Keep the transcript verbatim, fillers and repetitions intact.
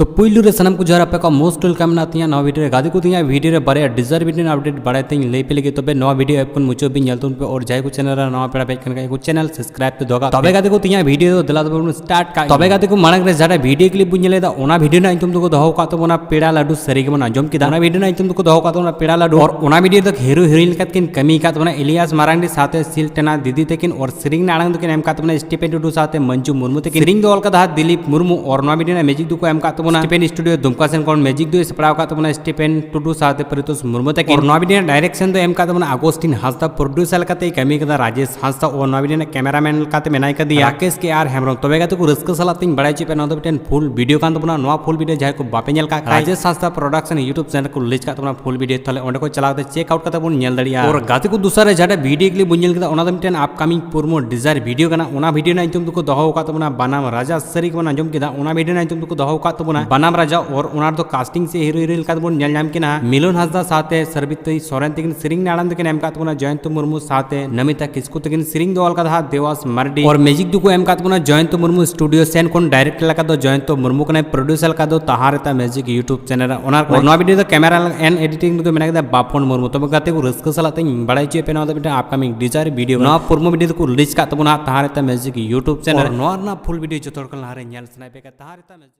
ᱛᱚ ᱯᱩᱭᱞᱩ ᱨᱮ ᱥᱟᱱᱟᱢ ᱠᱚ ᱡᱚᱦᱟᱨ, ᱟᱯᱮ ᱠᱚ most welcome ᱢᱮᱱᱟᱜ ᱛᱤᱧᱟ ᱱᱚᱣᱟ ᱵᱷᱤᱰᱤᱭᱳ ᱨᱮ᱾ ᱜᱟᱛᱮ ᱠᱚ, ᱛᱤᱧᱟ ᱵᱷᱤᱰᱤᱭᱳ ᱨᱮ ᱵᱟᱨᱭᱟ ᱰᱤᱡᱟᱨ ᱵᱤᱴᱤᱱ ᱟᱯᱰᱮᱴ ᱵᱟᱲᱟᱭ ᱛᱤᱧ ᱞᱟᱹᱭ ᱯᱮ ᱞᱟᱹᱜᱤᱫ, ᱛᱚᱵᱮ ᱱᱚᱣᱟ ᱵᱷᱤᱰᱤᱭᱳ ᱮᱯ ᱠᱷᱚᱱ ᱢᱩᱪᱟᱹᱫ ᱵᱤᱱ ᱧᱮᱞ ᱛᱟᱵᱚᱱ ᱯᱮ᱾ ᱟᱨ ᱡᱟᱦᱟᱸᱭ ᱠᱚ ᱪᱮᱱᱮᱞ ᱨᱮ ᱱᱟᱣᱟ ᱯᱮᱲᱟ ᱯᱮ ᱦᱮᱡ ᱠᱟᱱ ᱠᱷᱟᱡ ᱠᱚ ᱪᱮᱱᱮᱞ ᱥᱟᱵᱥᱠᱨᱟᱭᱤᱵ ᱯᱮ ᱫᱚᱦᱚ ᱠᱟᱜ᱾ ᱛᱚᱵᱮ ᱜᱟᱛᱮ ᱠᱚ, ᱛᱤᱧᱟ ᱵᱷᱤᱰᱤᱭᱳ ᱫᱚ ᱫᱮᱞᱟ ᱛᱚᱵᱮ ᱵᱚᱱ ᱥᱴᱟᱨᱴ ᱠᱟᱜ᱾ ᱛᱚᱵᱮ ᱜᱟᱛᱮ ᱠᱚ, ᱢᱟᱲᱟᱝ ᱨᱮ ᱡᱟᱦᱟᱸᱴᱟᱜ ᱵᱷᱤᱰᱤᱭᱳ ᱠᱞᱤᱯ ᱵᱚᱱ ᱧᱮᱞᱮᱫᱟ, ᱚᱱᱟ ᱵᱷᱤᱰᱤᱭᱳ ᱨᱮᱱᱟᱜ ᱧᱩᱛᱩᱢ ᱫᱚᱠᱚ ᱫᱚᱦᱚ ᱟᱠᱟᱫ ᱛᱟᱵᱚᱱᱟ ᱯᱮᱲᱟ ᱞᱟᱹᱰᱩ ᱥᱟᱹᱨᱤ ᱜᱮᱵᱚᱱ ᱟᱸᱡᱚᱢ ᱠᱮᱫᱟ᱾ ᱚᱱᱟ ᱵᱷᱤᱰᱤᱭᱳ ᱨᱮᱱᱟᱜ ᱧᱩᱛᱩᱢ ᱫᱚᱠᱚ ᱫᱚᱦᱚ ᱟᱠᱟᱫ ᱛᱟᱵᱚᱱᱟ ᱯᱮᱲᱟ ᱞᱟᱹᱰᱩ᱾ ᱟᱨ ᱚᱱᱟ ᱵᱷᱤᱰᱤᱭᱳ ᱫᱚ ᱦᱤᱨᱳ ᱦᱤᱨᱳᱭᱤᱱ ᱞᱮᱠᱟᱛᱮ ᱠᱤᱱ ᱠᱟᱹᱢᱤ ᱟᱠᱟᱫ ᱛᱟᱵᱚᱱᱟ ᱤᱞᱤᱭᱟᱥ ᱢᱟᱨᱟᱝᱰᱤ ᱥᱟᱶᱛᱮ ᱥᱤᱞᱴᱮᱱᱟ ᱫᱤᱫᱤ ᱛᱟᱹᱠᱤᱱ᱾ ᱟᱨ ᱥᱮᱨᱮᱧ ᱨᱮᱱᱟᱜ ᱟᱲᱟᱝ ᱫᱚᱠᱤᱱ ᱮᱢ ᱟᱠᱟᱫ ᱛᱟᱵᱚᱱᱟ ᱥᱴᱤᱯᱮᱱ ᱴᱩᱰᱩ ᱥᱟᱶᱛᱮ ᱢᱚᱧᱡᱩ ᱢᱩᱨᱢᱩ ᱛᱟᱹᱠᱤᱱ᱾ ᱥᱮᱨᱮᱧ ᱫᱚ ᱚᱞ ᱠᱟᱫᱟ ᱦᱟᱸᱜ ᱫᱤᱞᱤᱯ ᱢᱩᱨᱢᱩ᱾ ᱟᱨ ᱱᱚᱣᱟ ᱵᱷᱤᱰᱤᱭᱳ ᱨᱮᱱᱟᱜ ᱢᱤᱭᱩᱡᱤᱠ ᱫᱚᱠᱚ ᱮᱢ ᱟᱠᱟᱫ ᱛᱟᱵᱚᱱᱟ ᱥᱴᱤᱯᱮᱱ ᱥᱴᱩᱰᱤᱭᱳ ᱫᱩᱢᱠᱟ ᱥᱮᱱ ᱠᱷᱚᱱ᱾ ᱢᱤᱭᱩᱡᱤᱠ ᱫᱚᱭ ᱥᱟᱯᱲᱟᱣ ᱟᱠᱟᱫ ᱛᱟᱵᱚᱱᱟ ᱥᱴᱤᱯᱮᱱ ᱴᱩᱰᱩ ᱥᱟᱶᱛᱮ ᱯᱟᱨᱤᱛᱳᱥ ᱢᱩᱨᱢᱩ ᱛᱟᱹᱠᱤᱱ᱾ ᱟᱨ ᱱᱚᱣᱟ ᱵᱷᱤᱰᱤᱭᱳ ᱨᱮᱱᱟᱜ ᱰᱟᱭᱨᱮᱠᱥᱚᱱ ᱫᱚ ᱮᱢ ᱟᱠᱟᱫ ᱛᱟᱵᱚᱱᱟ ᱟᱜᱚᱥᱴᱤᱱ ᱦᱟᱸᱥᱫᱟ, ᱯᱨᱚᱰᱭᱩᱥᱟᱨ ᱞᱮᱠᱟᱛᱮᱭ ᱠᱟᱹᱢᱤ ᱟᱠᱟᱫᱟ ᱨᱟᱡᱮᱥ ᱦᱟᱸᱥᱫᱟ᱾ ᱟᱨ ᱱᱚᱣᱟ ᱵᱷᱤᱰᱤᱭᱳ ᱨᱮᱱᱟᱜ ᱠᱮᱢᱮᱨᱟᱢᱮᱱ ᱞᱮᱠᱟᱛᱮ ᱢᱮᱱᱟᱭ ᱠᱟᱫᱮᱭᱟ ᱨᱟᱠᱮᱥ ᱠᱮ ᱟᱨ ᱦᱮᱢᱵᱨᱚᱢ᱾ ᱛᱚᱵᱮ ᱜᱟᱛᱮ ᱠᱚ, ᱨᱟᱹᱥᱠᱟᱹ ᱥᱟᱞᱟᱜ ᱛᱤᱧ ᱵᱟᱲᱟᱭ ᱦᱚᱪᱚᱭᱮᱫ ᱯᱮ, ᱱᱚᱣᱟ ᱫᱚ ᱢᱤᱫᱴᱮᱱ ᱯᱷᱩᱞ ᱵᱷᱤᱰᱤᱭᱳ ᱠᱟᱱ ᱛᱟᱵᱚᱱᱟ᱾ ᱱᱚᱣᱟ ᱯᱷᱩᱞ ᱵᱷᱤᱰᱤᱭᱳ ᱡᱟᱦᱟᱸᱭ ᱠᱚ ᱵᱟᱯᱮ ᱧᱮᱞ ᱠᱟᱜ ᱠᱷᱟᱡ, ᱨᱟᱡᱮᱥ ᱦᱟᱸᱥᱫᱟ ᱯᱨᱚᱰᱟᱠᱥᱚᱱ ᱭᱩᱴᱩᱵᱽ ᱪᱮᱱᱮᱞ ᱠᱚ ᱨᱤᱞᱤᱡᱽ ᱠᱟᱜ ᱛᱟᱵᱚᱱᱟ ᱯᱷᱩᱞ ᱵᱷᱤᱰᱤᱭᱳ, ᱛᱟᱦᱞᱮ ᱚᱸᱰᱮ ᱠᱚ ᱪᱟᱞᱟᱣ ᱠᱟᱛᱮ ᱪᱮᱠ ᱟᱣᱩᱴ ᱠᱟᱛᱮ ᱵᱚᱱ ᱧᱮᱞ ᱫᱟᱲᱮᱭᱟᱜᱼᱟ᱾ ᱟᱨ ᱜᱟᱛᱮ ᱠᱚ, ᱫᱚᱥᱟᱨ ᱨᱮ ᱡᱟᱦᱟᱸᱴᱟᱜ ᱵᱷᱤᱰᱤᱭᱳ ᱠᱞᱤᱯ ᱵᱚᱱ ᱧᱮᱞ ᱠᱮᱫᱟ, ᱚᱱᱟ ᱫᱚ ᱢᱤᱫᱴᱮᱱ ᱟᱯᱠᱟᱢᱤᱝ ᱯᱨᱳᱢᱳ ᱰᱤᱡᱟᱨ ᱵᱷᱤᱰᱤᱭᱳ ᱠᱟᱱᱟ᱾ ᱚᱱᱟ ᱵᱷᱤᱰᱤᱭᱳ ᱨᱮᱱᱟᱜ ᱧᱩᱛᱩᱢ ᱫᱚᱠᱚ ᱫᱚᱦᱚ ᱟᱠᱟᱫ ᱛᱟᱵᱚᱱᱟ ᱵᱟᱱᱟᱢ ᱨᱟᱡᱟ ᱥᱟᱹᱨᱤ ᱜᱮᱵᱚᱱ ᱟᱸᱡᱚᱢ ᱠᱮᱫᱟ᱾ ᱚᱱᱟ ᱵᱷᱤᱰᱤᱭᱳ ᱨᱮᱱᱟᱜ ᱧᱩᱛᱩᱢ ᱫᱚᱠᱚ ᱫᱚᱦᱚ ᱟᱠᱟᱫ ᱛᱟᱵᱚᱱᱟ ᱵᱟᱱᱟᱢ ᱨᱟᱡᱟ᱾ ᱟᱨ ᱚᱱᱟ ᱨᱮᱫᱚ ᱠᱟᱥᱴᱤᱝ ᱥᱮ ᱦᱤᱨᱳ ᱦᱤᱨᱳᱭᱤᱱ ᱞᱮᱠᱟ ᱛᱮᱵᱚᱱ ᱧᱮᱞ ᱧᱟᱢ ᱠᱤᱱᱟ ᱢᱤᱞᱚᱱ ᱦᱟᱸᱥᱫᱟ ᱥᱟᱶᱛᱮ ᱥᱟᱨᱵᱤᱛᱨᱤ ᱥᱚᱨᱮᱱ ᱛᱟᱹᱠᱤᱱ᱾ ᱥᱮᱨᱮᱧ ᱨᱮᱱᱟᱜ ᱟᱲᱟᱝ ᱫᱚᱠᱤᱱ ᱮᱢ ᱟᱠᱟᱫ ᱛᱟᱵᱚᱱᱟ ᱡᱚᱭᱚᱱᱛᱚ ᱢᱩᱨᱢᱩ ᱥᱟᱶᱛᱮ ᱱᱚᱢᱤᱛᱟ ᱠᱤᱥᱠᱩ ᱛᱟᱹᱠᱤᱱ᱾ ᱥᱮᱨᱮᱧ ᱫᱚ ᱚᱞ ᱠᱟᱫᱟ ᱦᱟᱸᱜ ᱫᱮᱣᱟᱥ ᱢᱟᱨᱰᱤ᱾ ᱟᱨ ᱢᱤᱭᱩᱡᱤᱠ ᱫᱚᱠᱚ ᱮᱢ ᱟᱠᱟᱫ ᱛᱟᱵᱚᱱᱟ ᱡᱚᱭᱚᱱᱛᱚ ᱢᱩᱨᱢᱩ ᱥᱴᱩᱰᱤᱭᱳ ᱥᱮᱱ ᱠᱷᱚᱱ᱾ ᱰᱟᱭᱨᱮᱠᱴ ᱞᱮᱠᱟ ᱫᱚ ᱡᱚᱭᱚᱱᱛᱚ ᱢᱩᱨᱢᱩ ᱠᱟᱱᱟᱭ, ᱯᱨᱚᱰᱭᱩᱥᱟᱨ ᱞᱮᱠᱟ ᱫᱚ ᱛᱟᱦᱟᱨᱮᱛᱟ ᱢᱤᱭᱩᱡᱤᱠ ᱭᱩᱴᱩᱵᱽ ᱪᱮᱱᱮᱞ ᱨᱮ᱾ ᱚᱱᱟ ᱟᱨ ᱱᱚᱣᱟ ᱵᱷᱤᱰᱤᱭᱳ ᱫᱚ ᱠᱮᱢᱮᱨᱟ ᱮᱱᱰ ᱮᱰᱤᱴᱤᱝ ᱨᱮᱫᱚ ᱢᱮᱱᱟᱜ ᱠᱟᱫᱟ ᱵᱟᱯᱚᱱ ᱢᱩᱨᱢᱩ᱾ ᱛᱚᱵᱮ ᱜᱟᱛᱮ ᱠᱚ, ᱨᱟᱹᱥᱠᱟᱹ ᱥᱟᱞᱟᱜ ᱛᱤᱧ ᱵᱟᱲᱟᱭ ᱦᱚᱪᱚᱭᱮᱫ ᱯᱮ, ᱱᱚᱣᱟ ᱫᱚ ᱢᱤᱫᱴᱮᱱ ᱟᱯᱠᱟᱢᱤᱝ ᱰᱤᱡᱟᱨ ᱵᱷᱤᱰᱤᱭᱳ᱾ ᱱᱚᱣᱟ ᱯᱨᱳᱢᱳ ᱵᱷᱤᱰᱤᱭᱳ ᱫᱚᱠᱚ ᱨᱤᱞᱤᱡᱽ ᱠᱟᱜ ᱛᱟᱵᱚᱱᱟ ᱦᱟᱸᱜ ᱛᱟᱦᱟᱨᱮᱛᱟ ᱢᱤᱭᱩᱡᱤᱠ ᱭᱩᱴᱩᱵᱽ ᱪᱮᱱᱮᱞ᱾ ᱟᱨ ᱱᱚᱣᱟ ᱨᱮᱱᱟᱜ ᱯᱷᱩᱞ ᱵᱷᱤᱰᱤᱭᱳ ᱡᱚᱛᱚ ᱦᱚᱲ ᱠᱷᱚᱱ ᱞᱟᱦᱟᱨᱮ ᱧᱮᱞ ᱥᱟᱱᱟᱭᱮᱫ ᱯᱮ ᱠᱷᱟᱡ, ᱛᱟᱦᱟᱨᱮᱛᱟ ᱢᱤᱭᱩᱡᱤᱠ